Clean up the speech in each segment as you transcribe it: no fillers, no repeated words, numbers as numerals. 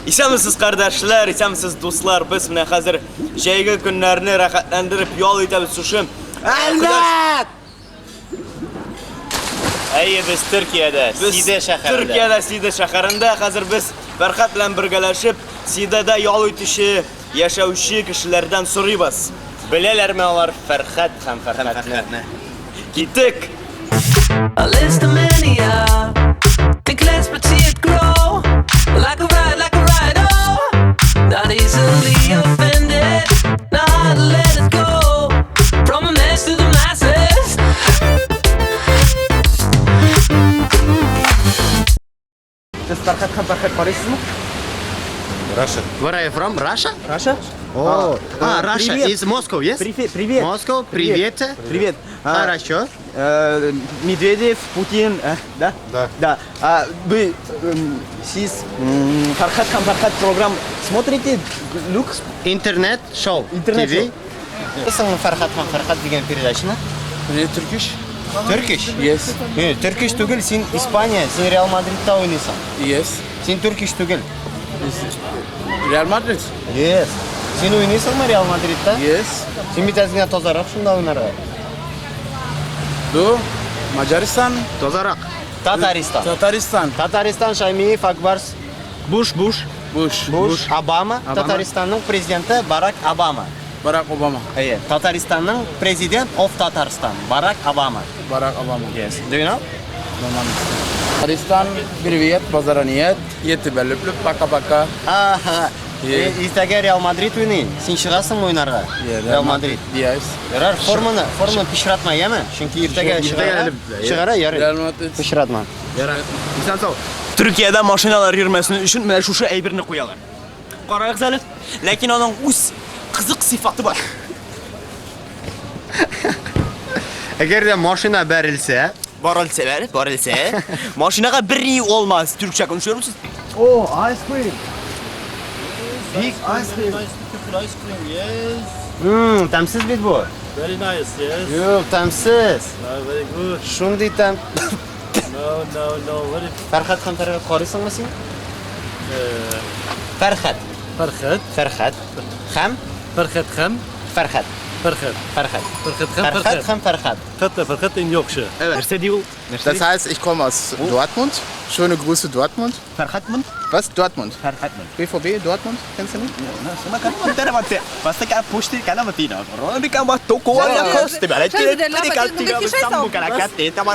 Исәнмесез, кардәшләр, исәнмесез, дуслар. Без менә хәзер җәйге көннәрне рәхәтләндереп ял итәбез шушы. Әлмәт! Әйе, без Төркиядә, Без Сиде шәһәрендә. Төркиядә Сиде шәһәрендә. Хәзер без Фәрхәт белән бергәләшеп Сидәдә ял итүче, яшәүче кешеләрдән сорыйбыз. Беләләрме алар Фәрхәт һәм Фәрхәтне? Киттек! A list of many, think less but see it grow. Like a ride, oh. Not easily offended, not hard to let it go. From a mess to the masses. Сез Фәрхәт һәм Фәрхәт карыйсызмы? Russia. Where are you from? Russia? Russia? Oh, ah, Russia привет. is Moscow, yes? Привет, привет. Moscow, привет. Привет. А, Хорошо. Медведев, Путин, да? Да. Да. А, вы сез Фәрхәт һәм Фәрхәт программ смотрите? Люкс? Интернет шоу. Интернет TV. Беләсеңме Фәрхәт һәм Фәрхәт дигән передачаны? Turkish? Turkish? Yes. Не, Turkish түгел, син Испания, син Реал Мадридта уйныйсың. Yes. Син Turkish түгел. Real Madrid? Yes. Син уйныйсыңмы Реал Мадридта? Yes. Син бит әз генә тазарак шунда уйнарга. Du? Macaristan? Тазарак. Татарстан. Tataristan. Татарстан Шаймиев Акбарс Буш, Буш. Bush. Буш, Обама, Татарстанның президенты Барак Обама. Barack Obama. Әйе, Татарстанның президент of Татарстан Барак Обама. Barack Obama. Yes. Do you know? Tataristan, привет, базара нет. Я тебя люблю, пока-пока. Ага. Е. Иртәгә Реал Мадрид уйный. Син чыгасыңмы уйнарга? Реал Мадрид. Yes. Ярар, форманы, форманы пычратма, яме? Чөнки иртәгә чыгара. Чыгара, ярый. Real Madrid. Пычратма. Исән сау. Төркиядә машиналар йөрмәсен өчен менә шушы әйберне куялар. Карагыз әле. Ләкин аның үз кызык сыйфаты бар. Әгәр дә машина бәрелсә, Барылса бәр, барылса. Машинага берни olmaz. Türkçe konuşuyor musunuz? Oh, ice cream. Big ice cream. Тәмсез бит бу. Very nice, yes. Юк, тәмсез. No, very good. Шундый тәм. No, no, no, very Фәрхәт һәм Фәрхәт карыйсыңмы син? Фәрхәт. Farhat, Фәрхәт һәм Farhat Kham, Фәрхәт. Farhat, Фәрхәт. Farhat Kham, Фәрхәт Farhat. һәм Фәрхәт. Hatta Farhat in Yorkshire. Нәрсә ди ул? Das heißt, ich komme aus Dortmund. Schöne Grüße Dortmund. Фәрхәтмын? Was? Dortmund. Фәрхәтмын. BVB Dortmund, kennst du nicht?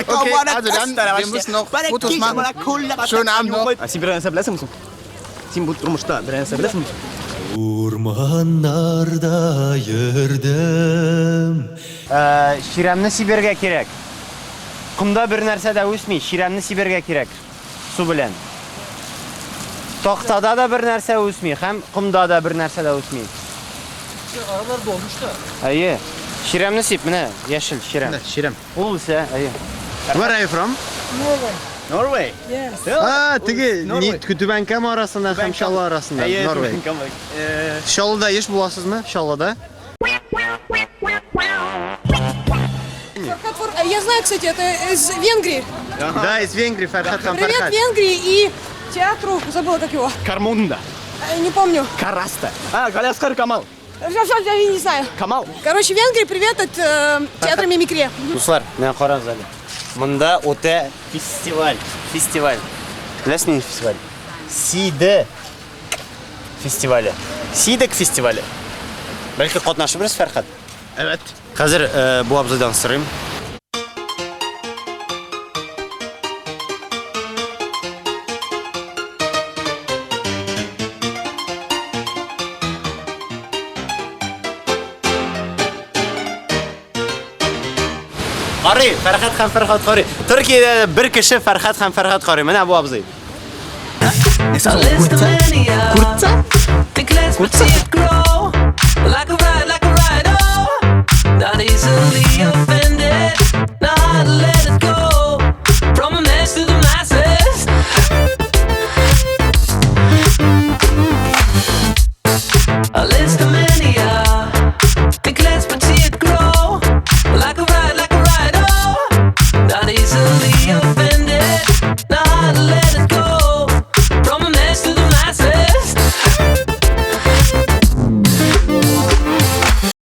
Okay, also dann, wir müssen noch Fotos machen. Schönen Abend noch. Ә син бер нәрсә беләсеңме соң? Син бу тормышта бер нәрсә беләсеңме? Урманнарда йөрдем. Чирәмне сибәргә кирәк. Комда бер нәрсә дә үсми, чирәмне сибәргә кирәк. Су белән. Тактада да бер нәрсә үсми, һәм комда да бер нәрсә дә үсми. Aralar dolmuş da. Әйе. Чирәмне сип, менә яшел чирәм. Чирәм. Ул үсә, әйе. Where are you from? Norway. А, теге ни Түбән Кама арасында һәм Чаллы арасында, Әйе, Норвей. Түбән Кама. Чаллыда еш буласызмы? Чаллыда? Фархат Фур- Я знаю, кстати, это из Венгрии. Да, из Венгрии, Фәрхәт һәм Привет Фәрхәт. Венгрии и театру, забыла как его, Кармунда. Не помню. Караста. А, Галиаскар Камал. Я не знаю. Камал. Короче, Венгрии привет от театра Мимикри. Дуслар, менә карагыз әле. Монда үтә фестиваль, фестиваль. Беләсезме нинди фестиваль? Сиде фестивале. Сидек фестивале. Бәлки катнашырбыз, Фәрхәт? Evet. Хәзер бу абзыйдан сорыйм. Карый, Фәрхәт һәм Фәрхәт карый. Төркиядә бер кеше Фәрхәт һәм Фәрхәт карый. Менә бу абзый. A list of many, think less but see it grow.